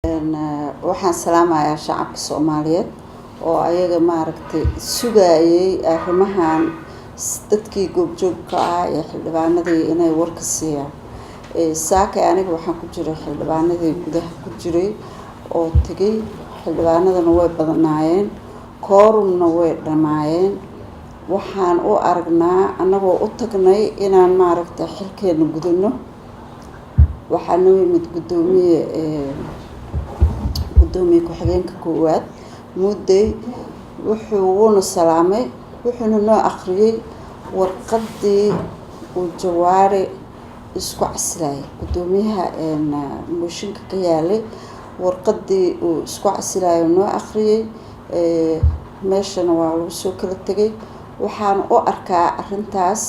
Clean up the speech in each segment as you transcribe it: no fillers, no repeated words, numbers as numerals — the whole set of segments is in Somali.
Waxaan salaamayaa shacabka Soomaaliyeed oo ayaga maaragtay sugayay arrimahan, dadkii goobjoogka ah iyo xildhibaanadii inay warka siiyaan. Saakay aniga waxaan ku jiray xildhibaanadii gudaha ku jiray oo tegay. Xildhibaanadana way badnaayeen, quorumna way dhammaayeen. Waxaan u aragnaa annagoo u tagnay inaan maaragtay xilkeena gudano. Waxaa noo yimid guddoomiye, guddoomiye ku-xigeenka koowaad Muudey. Wuxuu wuuna salaamay, wuxuuna noo akhriyey warqaddii uu Jawaari isku casilayay, guddoomiyaha mooshinka ka yaalay, warqaddii uu isku casilayo noo akhriyey. Meeshana waa lagu soo kala tegay. Waxaan u arkaa arrintaas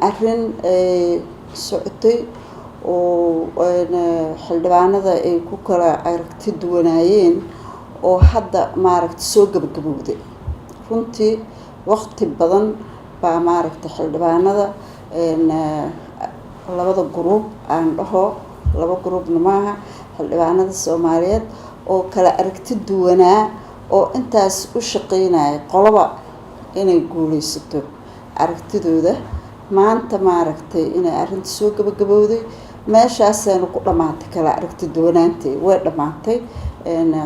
arrin socotay oo xildhibaanada ay ku kala aragti duwanaayeen oo hadda maaragta soo gabagabowday. Runtii waqti badan baa maaragtay xildhibaanada labada group, aan dhaho laba groupna maaha, xildhibaanada Soomaaliyeed oo kala aragti duwanaa oo intaas u shaqeynaya qoloba inay guuleysato aragtidooda, maanta maaragtay inay arrinta soo gabagabowday, meeshaasayna ku dhammaatay. Kala aragti duwanaantii way dhammaatay.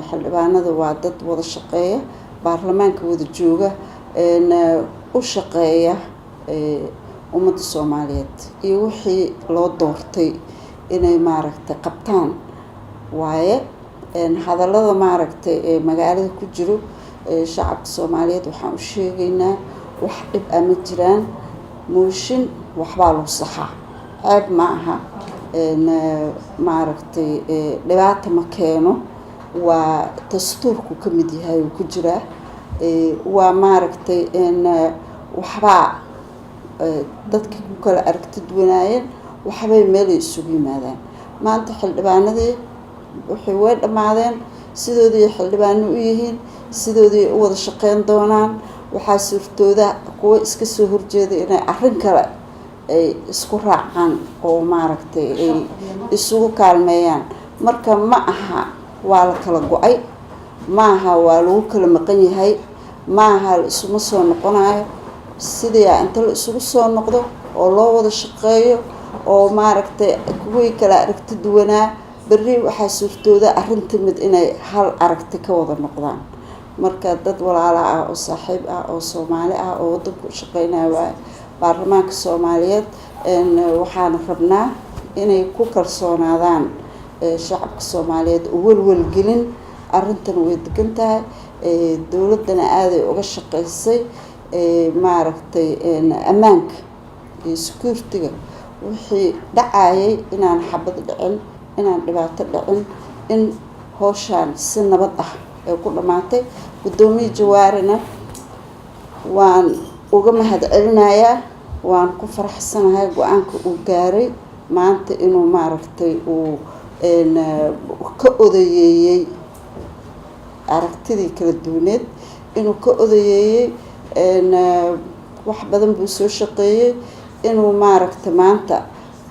Xildhibaanada waa dad wada shaqeeya, baarlamaanka wada jooga, u shaqeeya ummadda Soomaaliyeed iyo wixii loo doortay inay maaragtay qabtaan waaye. Hadallada maaragtay ee magaalada ku jiro, shacabka Soomaaliyeed waxaan u sheegaynaa wax dhib ah ma jiraan. Mooshin waxbaa lagu saxaa, ceeb ma aha, maaragtay dhibaata ma keeno. Waa dastuurku ka mid yahay uu ku jiraa. Waa maaragtay waxbaa dadka ku kala aragti duwanaayeen, waxbay meelay isugu yimaadaan. Maanta xildhibaanadii waxay way dhammaadeen, sidoodii xildhibaano u yihiin, sidoodii u wada shaqeyn doonaan. Waxaa suurtooda kuwo iska soo horjeeda inay arrin kale ay isku raacaan oo maaragtay ay isugu kaalmeeyaan. Marka ma aha waa la kala go-ay, ma aha waa lagu kala maqan yahay, ma aha la isuma soo noqonayo. Sidii inta la isugu soo noqdo oo loo wada shaqeeyo oo maaragtay kuwii kala aragti duwanaa berri waxaa suurtooda arrin timid inay hal aragti ka wada noqdaan. Marka dad walaala ah oo saaxiib ah oo Soomaali ah oo waddanka u shaqeynaya waaye baarlamaanka Soomaaliyeed. Waxaana rabnaa inay ku kalsoonaadaan shacabka Soomaaliyeed oo welwelgelin. Arrintan way degan tahay, dowladdana aaday uga shaqeysay maaragtay ammaanka iyo security-ga. Wixii dhacayay inaan xabad dhicin, inaan dhibaato dhicin, in howshaan si nabad ah ay ku dhammaatay. Guddoomiye Jawaarina waan uga mahad celinayaa, waan ku faraxsanahay go-aanka uu gaaray maanta, inuu maaragtay uu ka odayeeyey aragtidii kala duwaneed, inuu ka odayeeyey. Wax badan buu soo shaqeeyey inuu maaragtay maanta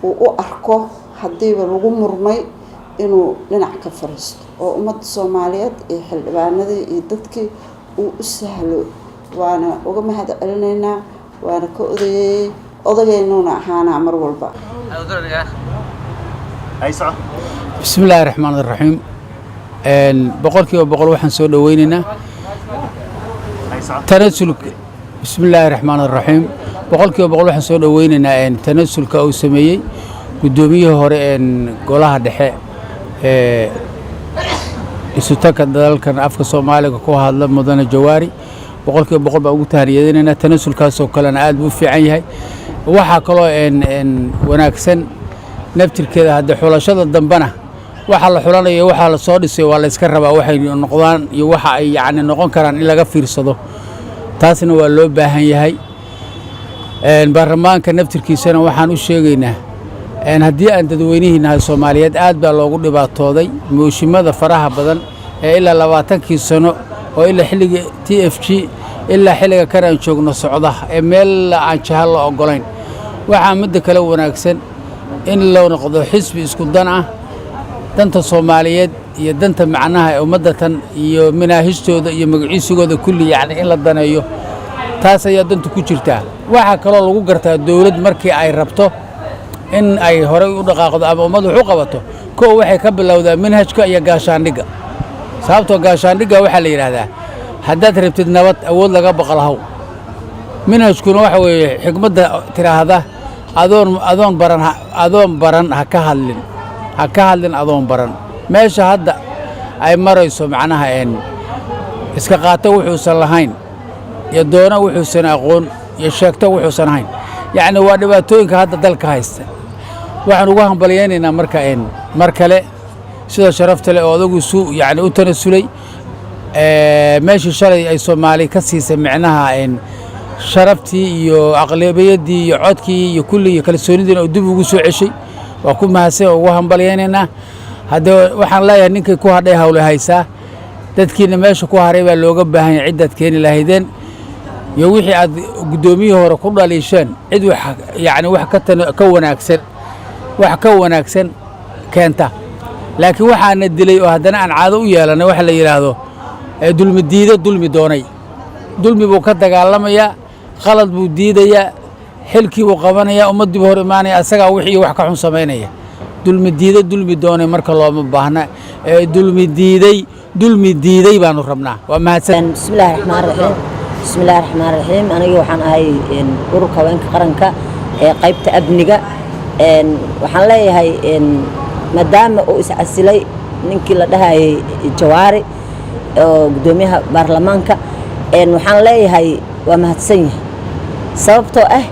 uu u arko haddiiba lagu murmay inuu dhinac ka fariisto oo ummadda Soomaaliyeed iyo xildhibaanadii iyo dadkii uu u sahlo. Waana uga mahad celinaynaa, waana ka odayeeyey, odagaynuuna ahaanaa mar walba. Bismi illaahi raxmaan iraxiim. 100% waxaan soo dhoweynaynaa tanasulka. Bismi illaahi raxmaan iraxiim. 100% waxaan soo dhoweynaynaa tanasulka uu sameeyey guddoomiyihii hore golaha dhexe ee isutagga dalalkan afka Soomaaliga ku hadla, mudane Jawaari. 100% baan ugu tahniyadinaynaa. Tanasulkaasoo kalena aad buu u fiican yahay. Waxaa kaloo wanaagsan naftirkeeda hadde xulashada dambena waxa la xulanayo, waxaa la soo dhisay waa la iska rabaa, waxay noqdaan iyo waxa ay yacni noqon karaan in laga fiirsado, taasna waa loo baahan yahay. Baarlamaanka naftirkiisana waxaan u sheegaynaa, haddii aan dadweynihii nahay Soomaaliyeed, aad baa loogu dhibaatooday mooshimada faraha badan ee ilaa 20kii sano oo ilaa xilligii TFG ilaa xilliga kan aan joogno socda ee meel aan jaha la oggolayn. Waxaa midda kale wanaagsan in loo noqdo xisbi isku dan ah, danta Soomaaliyeed. Iyo danta macnaha ee ummadda tan iyo manaahijtooda iyo magaciisigooda kulli, yacni in la daneeyo, taas ayaa danta ku jirtaa. Waxaa kaloo lagu gartaa dowlad markii ay rabto in ay horay u dhaqaaqdo ama ummad wax u qabato, kow waxay ka bilowdaa manhajka iyo gaashaandhigga. Sababtoo gaashaandhigga waxaa la yidhaahdaa, haddaad rabtid nabad, awood laga baqalhaw. Manhajkuna waxa weeye xikmadda tidhaahda adoon baran, adoon baran ha ka hadlin, ha ka hadlin adoon baran. Meesha hadda ay marayso macnaha iska qaato wuxuusan lahayn, iyo doona wuxuusan aqoon, iyo sheegto wuxuusan ahayn, yacni waa dhibaatooyinka hadda dalka haysta. Waxaan ugu hambalyaynaynaa marka mar kale sida sharafta leh oo odagu su yacni u tanasulay meeshii shalay ay Soomaali ka siisay micnaha sharaftii iyo aqlabiyaddii iyo codkii iyo kulli iyo kalsoonidiina uu dib ugu soo ceshay. Waa ku mahadsan oo ugu hambalyaynaynaa. Haddee waxaan leeyahay, ninkay ku hadhay hawle haysaa. Dadkiina meesha ku haray baa looga baahan yahay ciddaad keeni lahaydeen iyo wixii aad guddoomiyihii hore ku dhaliisheen, cid wax yacni wax ka tan ka wanaagsan, wax ka wanaagsan keenta. Laakiin waxaana dilay oo haddana aan caado u yeelannay waxa la yidhaahdo dulmi diido dulmi doonay. Dulmi buu ka dagaalamayaa, qalad buu diidayaa, xilkii buu qabanayaa, ummaddii buu hor imaanaya, asagaa wixii wax ka xun samaynaya. Dulmi diido dulmi doonay marka looma baahna, dulmi diiday dulmi diiday baanu rabnaa. Waa mahadsan. Bismillahi raxmaan raxiim, bismillahi raxmaan raxiim. Aniga waxaan ahay ururka haweenka qaranka ee qaybta amniga. Waxaan leeyahay, maadaama uu iscasilay ninkii la dhahayay Jawaari oo guddoomiyaha baarlamaanka, waxaan leeyahay waa mahadsan yahay. Sababtoo ah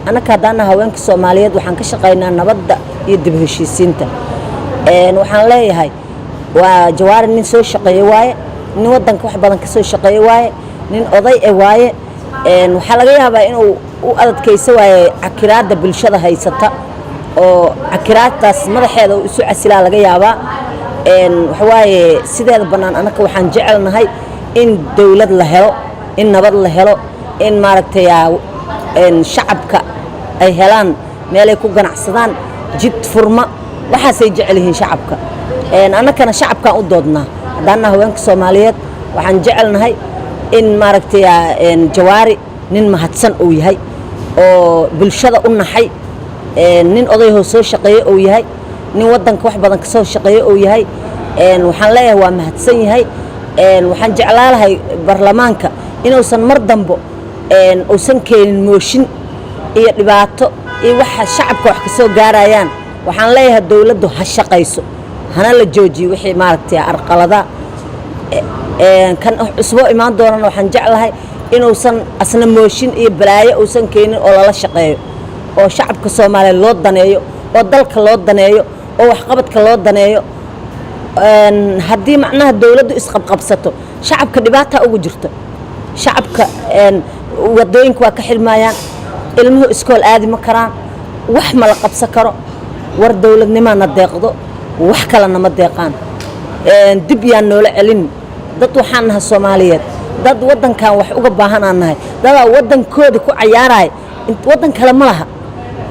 annaka haddaana haweenka Soomaaliyeed waxaan ka shaqaynaa nabadda iyo dib heshiisiinta. Waxaan leeyahay waa Jawaari nin soo shaqeeye waaye, nin waddanka wax badan ka soo shaqeeye waaye, nin oday e waaye. Waxaa laga yaabaa inuu u adadkaysa waaye cakiraadda bulshada haysata, oo cakiraadtaas madaxeeda uu isu casilaa laga yaabaa. Waxawaaye, sideeda bannaan annaka waxaan jecelnahay in dowlad la helo, in nabad la helo, in maaragtay shacabka ay helaan meelay ku ganacsadaan, jid furma. Waxaasay jecel yihiin shacabka. Annakana shacabkaan u doodnaa. Haddaanna haweenka Soomaaliyeed waxaan jecelnahay in maaragtay Jawaari nin mahadsan uu yahay oo bulshada u naxay, nin odayhoo soo shaqeeye uu yahay, nin waddanka wax badan ka soo shaqeeye uu yahay. Waxaan leeyahay waa mahadsan yahay. Waxaan jeclaa lahay baarlamaanka inuusan mar dambo uusan keenin mooshin iyo dhibaato iyo waxa shacabka wax ka soo gaarayaan. Waxaan leeyahay dowladdu ha shaqayso, hana la joojiyo wixii maaragtay arqalada. Kan cusboo imaan doonana waxaan jeclahay inuusan asna mooshin iyo balaayo uusan keenin, oo lala shaqeeyo, oo shacabka Soomaaliyeed loo daneeyo, oo dalka loo daneeyo, oo waxqabadka loo daneeyo. Haddii macnaha dowladdu isqabqabsato, shacabka dhibaataa ugu jirto. Shacabka wadooyinka waa ka xirmayaan, ilmuhu iskool aadi ma karaan, wax ma la qabsan karo. War dowladnimaana deeqdo, wax kalena ma deeqaan. Dib yaan noola celin. Dad waxaan nahay Soomaaliyeed, dad waddankan wax uga baahanaan nahay, dadaa waddankooda ku cayaaraya, waddan kale ma laha.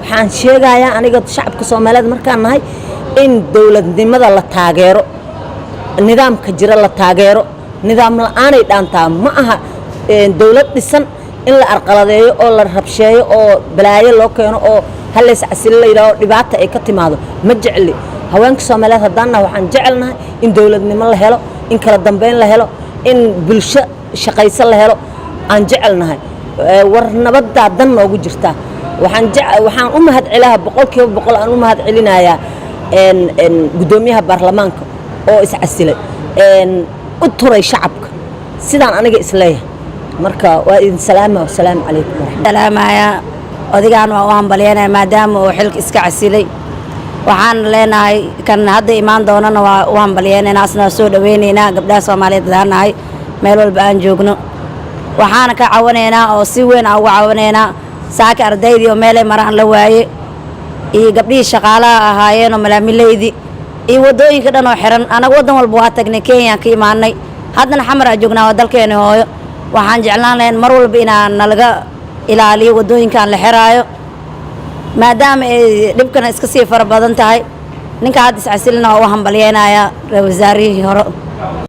Waxaan sheegayaa aniga shacabka Soomaaliyeed markaan nahay in dowladnimada la taageero, nidaamka jira la taageero. Nidaam la-aanay dhaantaa ma aha dowlad dhisan in la arqaladeeyo oo la rabsheeyo oo balaayo loo keeno oo halays casilo la yidhaaho, dhibaata ay ka timaado ma jecli. Haweenka Soomaaliyeed haddaan nahay waxaan jecelnahay in dowladnimo la helo, in kala dambeyn la helo, in bulsho shaqayso la helo aan jecelnahay. War nabaddaa dan noogu jirtaa. Waxaan u mahad celaha, 100% aan u mahad celinayaa guddoomiyaha baarlamaanka oo iscasilay, u turay shacabka, sidaan aniga isleeyahay. Marka waa idin salaama. Wasalaamu calaykum waraxmat Salaamaya. Odigaan waa u hambalyanaya maadaama uu xilka iska casilay. Waxaan leenahay kan hadda imaan doonana waa u hambalyeynaynaa, asna waa soo dhaweynaynaa. Gabdhaha Soomaaliyeed hadaan meel walba aan joogno, waxaana ka cawanaynaa oo si weyn aan uga cawanaynaa saaka ardaydii oo meelay maraan la waaye, iyo gabdhihii shaqaalaha ahaayeen oo malaamileydii, iyo waddooyinka dhan oo xiran. Anaga waddan walba waa tagnay, Kenyaan ka imaanay, haddana Xamar aa joognaa, waa dalkeena hooyo. Waxaan jeclaan lahayn mar walba inaan nalaga ilaaliyo waddooyinkan la xiraayo, maadaama ay dhibkana iska sii fara badan tahay. Ninka hadda iscasilina waa u hambalyeynaya, ra wasaarihii hore.